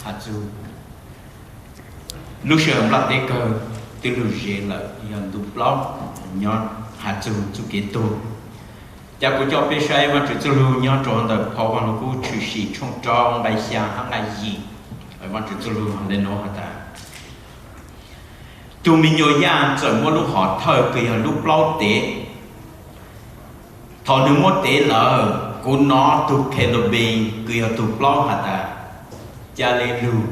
Has txug lub sij hawm nplaj teb kawg twb lug ze lawm, yog ntu plaub nyob has txug txuj kev tuag. Ca kuv coj peb saib Vaajtswv txuj lug nyob rua ntawm phau Vaaj Lug Kub tshwm sim tshooj rau nqai xyaa hab nqai yim. Vaajtswv txuj lug le nuav has tas, tug me nyuam yaaj txawm muab lub hom thawj kws yog lub plaub tev. Thaus nwg muab tev lawm, kuv nov tug kelubes kws yog tug plaub has tas, ca le lug.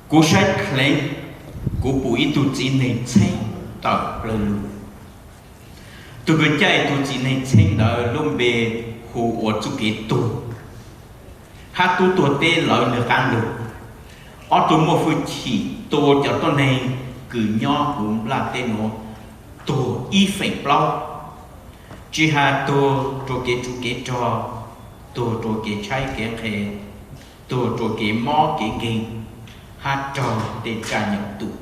Kuv saib dleev, kuv pum ib tug txiv neeg txheeb tawm plawg lug. Tug kws caij tug txiv neeg txheeb ntawd lub npe hu ua txuj kev tuag, hab tub tuag teb lawv nwg qaab lug. Ob tug muaj fwj chim tua cov tuab neeg kws nyob huv nplaj teb nuav tuag ib feem plaub, tsi has tuag rua kev tsov kev rog, tuag rua kev tshaib kev nqhis, tuag rua kev mob kev nkeeg, hab raug tej tsaaj nyom tum.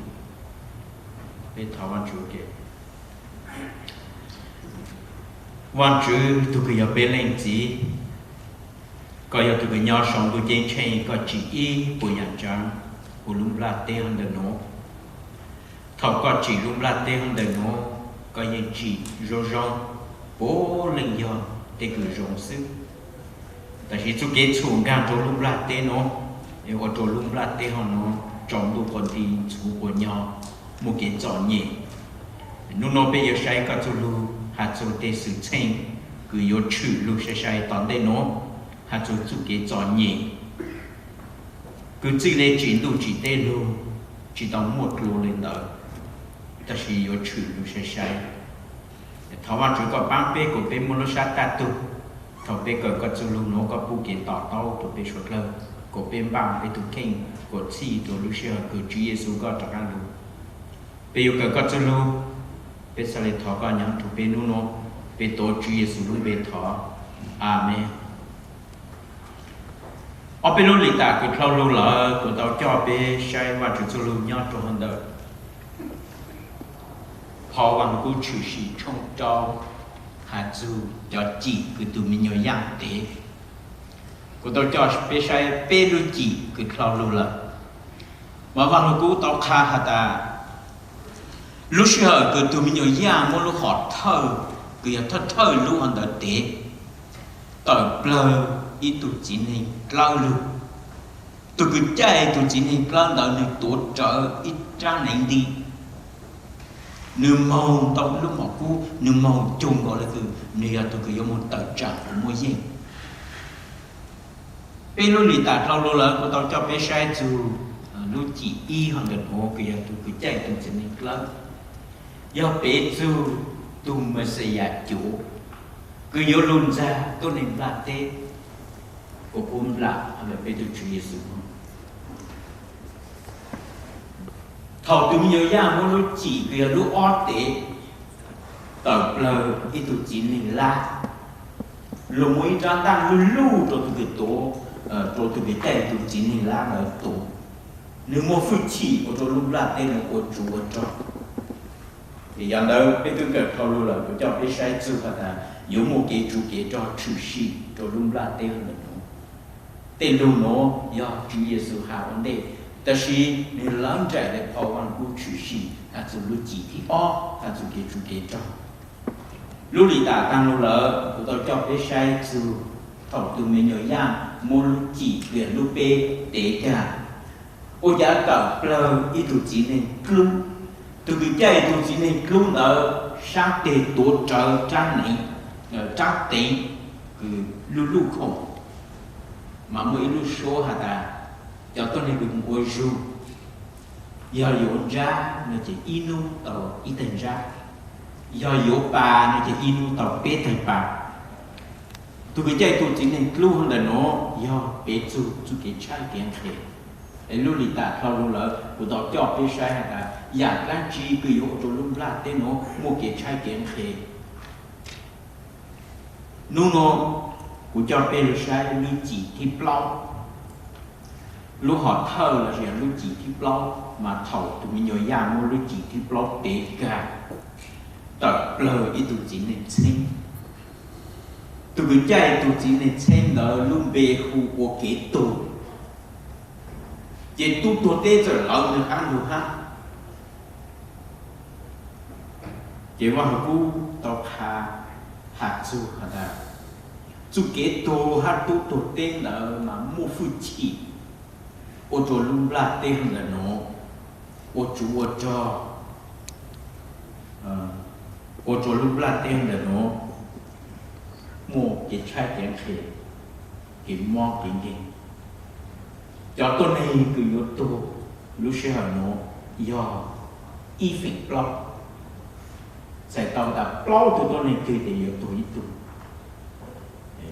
Vaajtswv tug kws yog peb leej txiv, koj yog tug kws nyob sau ntuj ceeb tsheej, koj tsim ib puas yaam ntsaab huv lub nplaj teb hov ntawm nuav. Thaus koj tsim lub nplaj teb hov ntawm nuav, koj yeej tsim zoo zoo, puav leej yog tej kws zoo xwb. Tab sis txuj kev txhum nkaag rua lub nplaj teb nuav, ua rua lub nplaj teb hov nuav tsaus ntuj quas nti, ntxhuv quas nyo, muaj kev txom nyem. Nub nuav peb yuav saib koj txuj lug has txug tej xwm txheej kws yuav tshwm lug sai sai tom ntej nuav, has txug txuj kev txom nyem kws txij le tsim ntuj tsim teb lug tsi tau muaj dlua le ntawd, tab sis yuav tshwm lug sai sai. Thov Vaajtswv koj paab peb kuas peb muaj lub sab taj tug, thaus peb kawm koj txuj lug nuav koj pub kev to taub rua peb suav dlawg, kuas peb npaaj peb tug kheej kuas txhij rua lub sij hawm kws Tswv Yexus koj rov qaab lug. Peb yuav kawm koj txuj lug, peb txhaj le thov koj nyob rua peb nub nuav. Peb tuav Tswv Yexus lub npe thov, Amees. Ob peb lub lis tas kws dlhau lug lawm kuv tau coj peb saib Vaajtswv txuj lug nyob rua huv ntawm phau Vaaj Lug Kub tshwm sim tshooj rau, has txug cov cim kws tug me nyuam yaaj tev. Kuv tau coj peb saib peb lub cim kws dlhau lug lawm. Mas Vaaj Lug Kub tau qha has tas, lub sij hawm kws tug me nyuam yaaj muab lub hom thawj kws yog thawj thawj lub hov ntawd tev, tawm plawg ib tug txiv neeg dlawb lug. Tug kws caij tug txiv neeg dlawb ntawd nwg tuav rawv ib rab neev nti, nwg moog tau lub mom kub, nwg moog cuag nkaus le kws nwg yog tug kws yuav moog tawm tsaam kws muaj yeej. Peb lub lis tas dlhau lug lawm kuv tau coj peb saib txug lub cim ib hov ntawm nuav kws yog tug kws caij tug txiv neeg dlawb, yog piv txug tug Mexiyas cuv kws yuav lug ntxag tuab neeg nplaj teb, kuas puab nplam has le peb tug Tswv Yexus. Thaus tug me nyuam yaaj muab lub cim kws yog lub ob tev, tawm plawg ib tug txiv neeg lab, lug muab ib rab ntaj luj luj rua tug kws tuav, rua tug kws caij tug txiv neeg lab ntawd tuav. Nwg muaj fwj chim ua rua lub nplaj teb nuav ua tsuv ua rog. Yog ntawd peb twb kawm dlhau lug lawm, kuv coj peb saib txug has tas yuav muaj kev tsuv kev rog tshwm sim rua lub nplaj teb hov ntawm nuav. Tej lug nuav yog Tswv Yexus has ua ntej, tab sis nwg lawv nraim le phau Vaaj Lug Kub tshwm sim has txug lub cim thib ob has txug kev tsuv kev rog. Lub lis tas taag lug lawm kuv tau coj peb saib txug thaus tug me nyuam yaaj muab lub cim kws lub peb tev kag, ua cas tawm plawg ib tug txiv neeg dlub. Tug kws caij tug txiv neeg dlub ntawd sab teg tuav rawv rab neev, rab teev kws luj luj khoom, mas muaj ib lub suab has tas, cov tuab neeg kws moog ua zug, yog yuav ntsab no ces ib nub tau ib teg ntsab, yog yuav pas no ces ib nub tau peb teg pas. Tug kws caij tug txiv neeg dlub hov ntawm nuav yog piv txug txuj kev tshaib kev nqhis. Es lub lis tas dlhau lug lawm kuv tau coj peb saib has tas yaam dlaab tsi kws yuav ua rua lub nplaj teb nuav muaj kev tshaib kev nqhis. Nub nuav kuv coj peb lug saib lub cim thib plaub. Lub hom thawj los sis lub cim thib plaub mas thaus tug me nyuam yaaj muab lub cim thib plaub tev kag, tawm plawg ib tug txiv neeg txheeb. Tug kws caij tug txiv neeg txheeb ntawd lub npe hu ua kev tuag. Ces tub tuag teb txawm lawv nws qab ntug hab. Ces Vaj Lug Kub tau qha has txug has tas, txuj kev tuag hab tub tuag teb ntawd mas muaj hwj chim ua rua lub nplaj teb ntawm nuav, ua tsuv ua rog, ua rua lub nplaj teb ntawm nuav muaj kev tshaib kev nqhis, kev mob kev nkeeg. Cov tuab neeg kws yuav tuag lub sij hawm nuav yog ib feem plaub. Txhais tau tas plaub tug tuab neeg twg ces yuav tuag ib tug.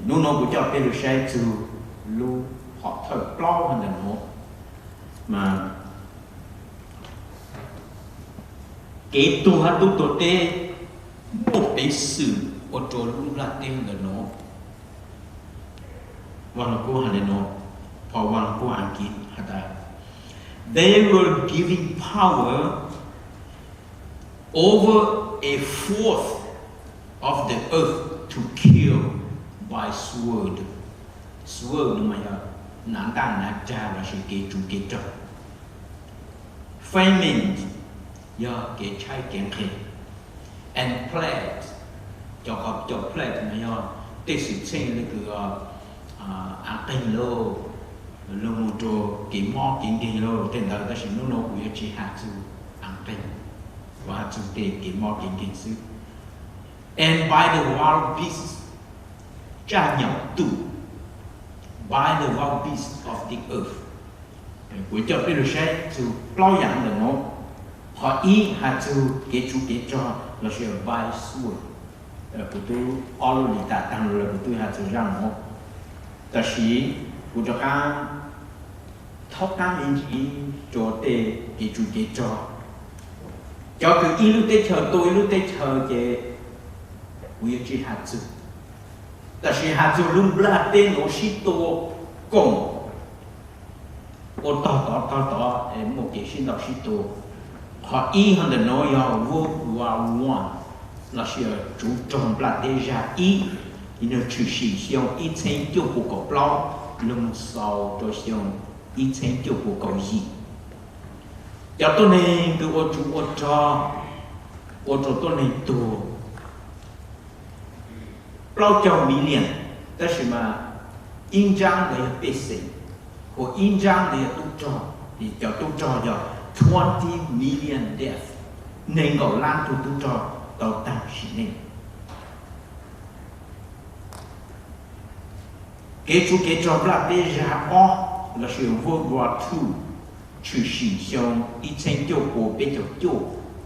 Nub nuav kuv coj peb lug saib txug lub hom thawj plaub ntawm nuav, mas kev tuag hab tub tuag teb muaj peev xwm ua rua lub nplaj teb ntawm nuav. Vaj Lug Kub has le nuav, phau Vaj Lug Kub Askiv has tas, They were given power over a fourth of the earth to kill by sword. Sword mas yog nav ntaj nav rag lossis kev tsuv kev rog. Famine yog kev tshaib kev nqhis, and plague, cov qhov cov plague mas yog tej xwm txheej le kws av qeeg lauj, lug moog rua kev mob kev nkeeg lauj tej ntawd, tab sis nub nuav kuv yuav tsi has txug av qeeg, kuv has txug tej kev mob kev nkeeg xwb. And by the wild beasts, tsaj nyom tum, by the wild beasts of the earth. Kuv coj peb lug saib txug plaub yaam ntawm nuav. Qhov ib has txug kev tsuv kev rog lossis by sword. Kuv tub ob lub lis tas taag lug lawm kuv tub has txug zaj nuav, tab sis kuv rov qaab thaub qaab ib ntsis rua tej kev tsuv kev rog. Cov kws ib lub teb chaws tua ib lub teb chaws ces kuv yuav tsi has txug, tab sis has txug lub nplaj teb nuav sib tua koom ua tog tod tog tod es muaj kev sib ntaus sib tua. Qhov ib ho ntawm nuav yog World War One lossis tsuv rog nplaj teb zag ib, nwg tshwm sim xyoo ib txheeb cuaj pua kaum plaub lug moog xaus rua xyoo ib txheeb cuaj pua kaum yim. Cov tuab neeg kws ua tsuv ua rog ua rua tuab neeg tuag plaub caug million, tab sis mas ib ntsaab ntawd yog pej xeem, hos ib ntsaab ntawd yog tub rog, cov tub rog yog twenty million death, neeg nkaum lab tug tub rog tau taag sim neej. Kev tsuv kev rog nplaj teb zag ob lossis World War Two tshwm sim xyoo ib txheeb cuaj pua peb caug cuaj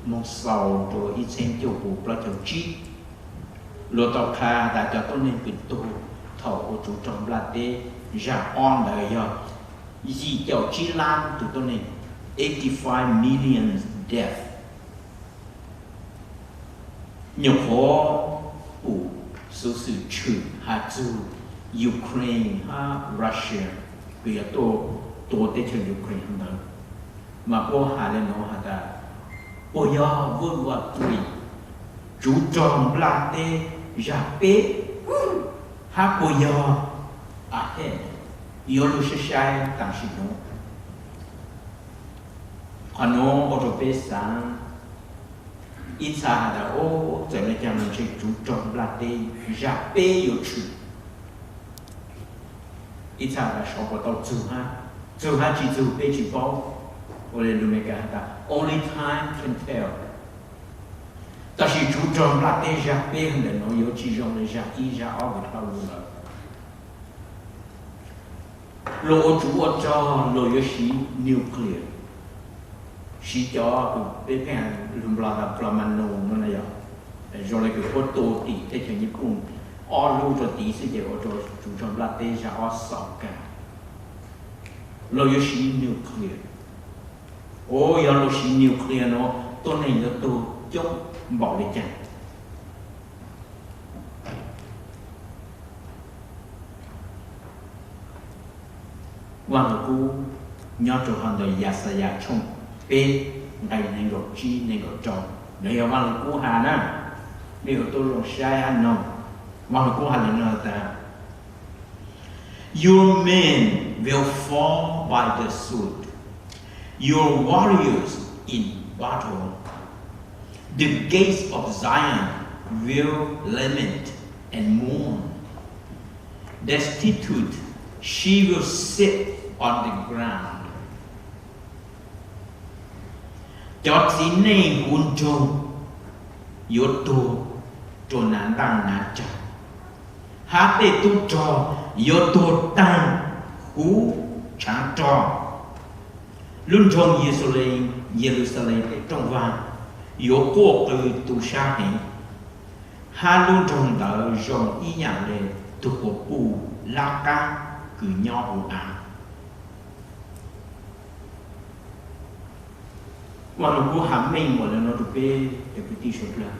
moog xaus rua ib txheeb cuaj pua plaub caug tsib. Luag tau qha tas cov tuab neeg kws tuag thaum ua tsuv rog nplaj teb zag ob ntawd yog yim caum tsib lab tug tuab neeg, eighty five million death. Nyuam qhuav pum xuv xwm tshwm has txug Ukraine hab Russia, kws yuav tuaj tua teb chaws Ukraine ntawd, mas puab has le nuav has tas, puas yog World War Three, tsuv rog nplaj teb zag peb, hab puas yog ahead, yuav lug saib saib tam sim nuav. Qhov nuav ua rua peb xaav, ib txha has tas, o, txawm le caag los ntshe tsuv rog nplaj teb zag peb yuav tshwm. Ib txha has tas sav puas tau txug hab, txug hab tsi txug peb tsi paub. Ua le lus Amelikas has tas only time can tell. Tab sis tsuv rog nplaj teb zag peb ntawm nuav yuav tsi zoo le zag ib zag ob kws dlhau lug lawm. Luag ua tsuv ua rog luag yuav siv nuclear, siv cov kws peb pheej lug Nplog tas plas ma nus no na yog, zoo le kws puab tua tim teb chaws Nyij Pooj ob lub rua tid xwb ces ua rua tsuv rog nplaj teb zag ob xaus kag. Luag yuav siv nuclear. Ua yog luag siv nuclear nuav tuab neeg yuav tuag coob npaum le caag? Vaj Lug Kub nyob rua hov ntawm Yaxayas tshooj peb nqe neeg nkaum tsib neeg nkaum rau, nuav yog Vaj Lug Kub has na. Mej yuav tau zoo saib hab noog. Vaj Lug Kub has le nuav tas, Your men will fall by the sword. your warriors in battle. The gates of Zion will lament and mourn. Destitute, she will sit on the ground. Cov txiv neej huv nroog yuav tuag rau hnav ntaj hnav tsag, hab tej tub rog yuav tuag taag huv tshaav rog. Lub nroog Yeluxalees tej rooj vag yuav quaj qw tu sab heev, hab lub nroog ntawd zoo ib yaam le tug quas puj lab qaab kws nyob huv av. Vaj Lug Kub has meej ua le nuav rua peb cov kwv tij suav dlawg.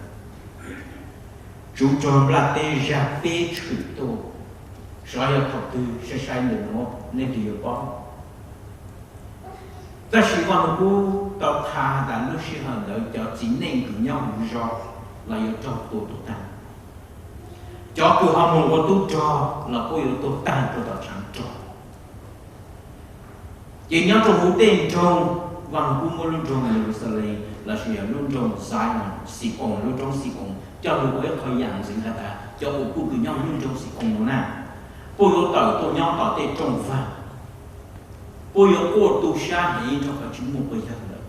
Tsov rog nplaj teb zag peb tshwm tuaj, xyov yog thaum twg, saib saib ntawm nuav leej twg yuav paub. Tab sis Vaj Lug Kub tau qha has tas lub sij hawm ntawd cov txiv neej kws nyob huv zog los yuav raug tua tuag taag. Cov kws ho moog ua tub rog los kuj yuav tuag taag rua tom tshaav rog. Ces nyob rua huv tej nroog, Vaj Lug Kub muab lub nroog Yeluxalees lossis yog lub nroog Zion, Xi-oos, lub roob Xi-oos coj lug ua ib qho yaam ntxiv has tas cov quas puj kws nyob lub nroog Xi-oos nuav na, puab yuav tawm tuaj nyob tom tej rooj vag, puab yuav quaj tu sab heev rua qhov tsis muaj quas yawg lawm.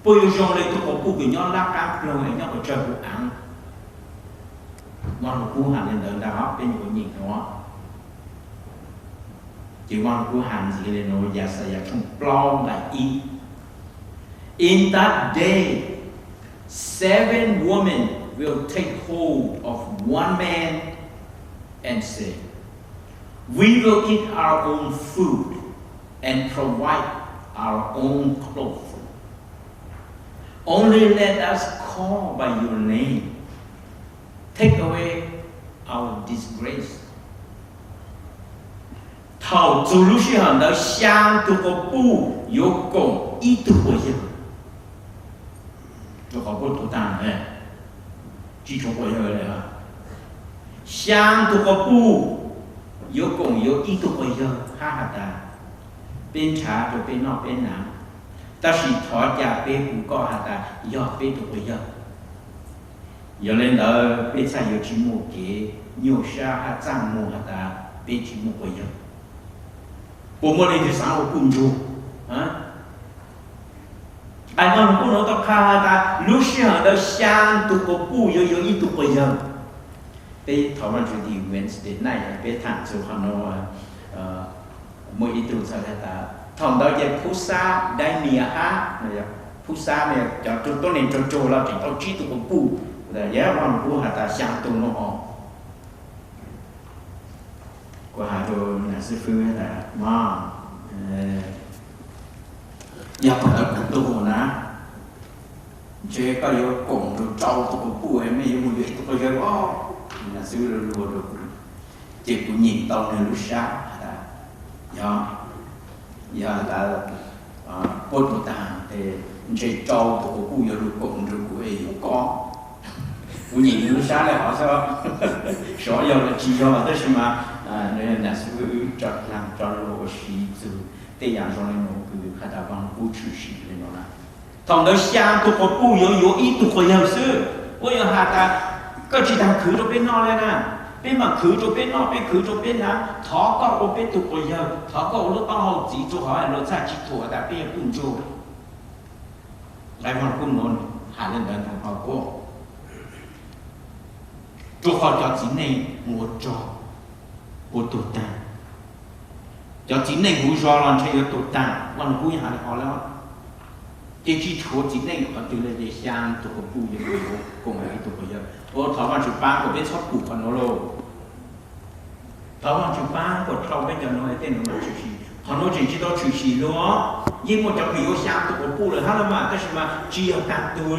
Puab yuav zoo le tug quas puj kws nyob lab qaab ploog es nyob puas tsawg huv av. Vaj Lug Kub has le ntawd ntag, peb nyuam qhuav nyeem nuav. Ces Vaj Lug Kub has ntxiv le nuav, Yaxayas tshooj plaub nqai ib: In that day, seven women will take hold of one man and say, we will eat our own food and provide our own clothes. Only let us call by your name. Take away our disgrace. Thaum txug lub sij hawm ntawd xyaa tug quas puj yuav koom ib tug quas yawg. Rua qhov puab tuag taag, tsis tshuav quas yawg le. Xyaa tug quas puj yuav koom yuav ib tug quas yawg hab has tas, peb nrhav rua peb noj peb hnav, tab sis thov ca peb hu koj has tas yog peb tug quas yawg. Yog le ntawd peb txhaj yuav tsis muaj kev nyuaj sab hab txaj muag has tas peb tsis muaj quas yawg. Puas muaj leej twg xaav ua puj ntsuag? Ais Vaj Lug Kub nuav tau qha has tas lub sij hawm ntawd xyaa tug quas puj yuav yuav ib tug quas yawg. Peb thov Vaajtswv dig Wednesday night peb thaam txug qhov nuav, muaj ib tug txhais has tas thaum ntawd ces phub sab dab nias hab, phub sab cov tuab neeg raug raug los tseem tau tsib tug quas puj. Yog Vaj Lug Kub has tas xyaa tug nuav os. Kuv has rua nam xib fwb tas, mog, yog thaum ntawd kuv tuag na, ntshe koj yuav koom rau rau tug quas puj, mej yuav mus yuav ib tug quas yawg os. Nam xib fwb luag luag rua kuv, ces kuv nyeem tau nwg lub sab has tas, yog, yog has tas puab tuag taag tes ntshe rau tug quas puj yuav lug koom rua kuv es yuav koj. Kuv nyeem nwg lub sab le hov xwb, xyov yog los tsis yog, tab sis mas nam xib fwb wb tso dlaag tso luag ua si txug tej yaam zoo le nuav kws has tas Vaj Lug Kub tshwm sim le nuav na. Thaum ntawd xyaa tug quas puj yuav yuav ib tug quas yawg xwb. Puab yuav has tas, koj tsis taag khwv rua peb noj le na, peb maam khwv rua peb noj, peb khwv rua peb hnav, thov koj ua peb tug quas yawg, thov koj ua lub taub hau txiv rua qhov luag txhaj tsis thuam tas peb yog puj ntsuag. Nqai Vaj Lug Kub nuav has le ntawd ntag, rua qhov cov txiv neej mus ua rog puab tuag taag. Cov txiv neej huv zog los ntshe yuav tuag taag, Vaj Lug Kub yeej has le hov lawm. Ces tsis tshuav txiv neej qhov twg le, ces xyaa tug quas puj yuav koom ib tug quas yawg. Ua thov Vaajtswv paab kuas peb txhob pum qhov nuav lauj. Thov Vaajtswv paab kuas rau peb cov nuav es tej nuav tshwm sim. Qhov nuav tseem tsis tau tshwm sim lauj, yeej muaj cov kws yuav xyaa tug quas puj lawm hab los mas, tab sis mas tsis yog taag tug.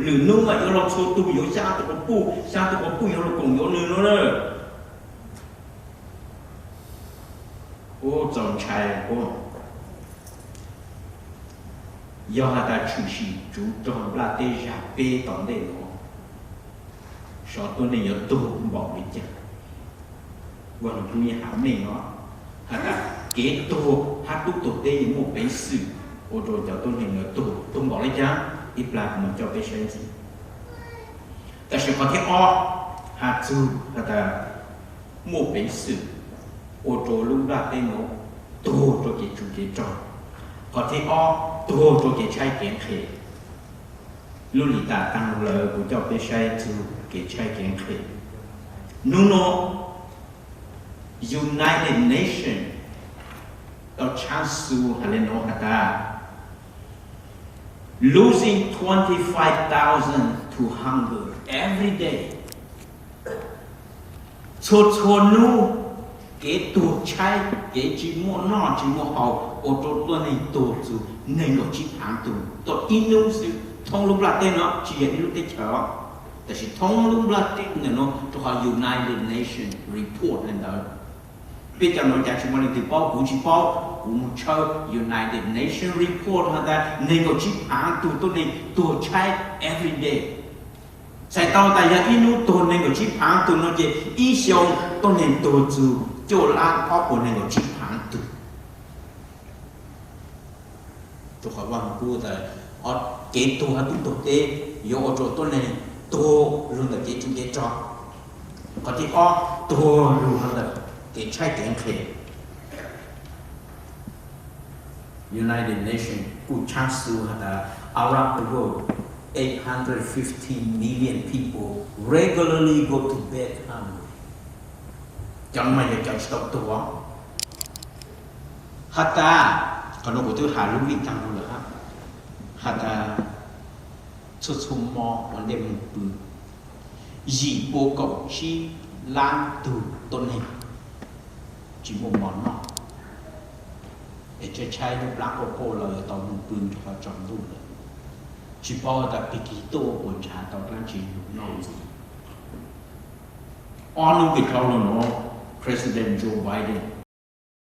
Lwm nub mas yuav luag txhua tug yuav xyaa tug quas puj, xyaa tug quas puj yuav luag koom yuav nwg nuav lawm. Ua txaus ntshai. Yog has tas tshwm sim tsuv rog nplaj teb zag peb tom ntej nuav, xyov tuab neeg yuav tuag npaum li cas. Vaj Lug Kub yeej has meej os, has tas kev tuag hab tub tuag teb yeej muaj peev xwm ua rau cov tuab neeg ntawd tuag, tuag npaum li cas, ib plag kuv mam coj peb saib ntxiv. Tab sis qhov thib ob, has txug has tas muaj peev xwm ua rau lub nplaj teb nuav tuag rua kev tsum kev rog. Qhov thib ob, tuag rua kev tshaib kev nqhis. Lub lim tam taag lawm, kuv coj peb saib txug kev tshaib kev nqhis. Nub nua, United Nations tau tshab xu has le nuav has tas, losing twenty five thousand to hunger every day. Txhua txhua nub kev tuag tshaib, kev tsi muaj noj tsi muaj haus ua rau tuab neeg tuag txug neeg nkaum tsib phaav tug tuaj ib nub xwb. Thoob lub nplaj teb no, tsi yog ib lub teb chaws os, tab sis thoob lub nplaj teb ntawm no, rua qhov United Nations report le ntawd. Peb cov nuav cas tsi muaj leej twg paub, kuv tsi paub, kuv moog tshawb United Nations report has tas neeg nkaum tsib phaav tug tuab neeg tuag tshaib every day. Txhais tau tas yog ib nub tuag neeg nkaum tsib phaav tug no ces ib xyoo tuab neeg tuag txug cuaj lab ob puas neeg nkaum tsib phaav tug. Rua qhov Vaaj Lug Kub tas, kev tuag hab tub tuag teb yuav ua rua tuab neeg tuag lug ntawm kev tsum kev rog. Qhov thib ob, tuag lug ntawm kev tshaib kev nqhis. United Nations kuj tshab xu has tas around the world, eight hundred fifteen million people regularly go to bed hungry. Cov no mas yog cov tsi tau tuag. Has tas, qhov no kuv twb has lub vij taag lug lawm hab, has tas txhua txhua mo ua ntej moog pw, yim pua kaum tsib lab tug tuab neeg tsi muaj mov noj, es tshaib tshaib lub plab quaj quaj los yuav tau moog pw rua qhov tsaus ntuj lawm. Tsi paub tas pig kig tuaj puas nrhav tau dlaab tsi lug noj ntxiv. Ob nub kws dhau lug nuav, President Joe Biden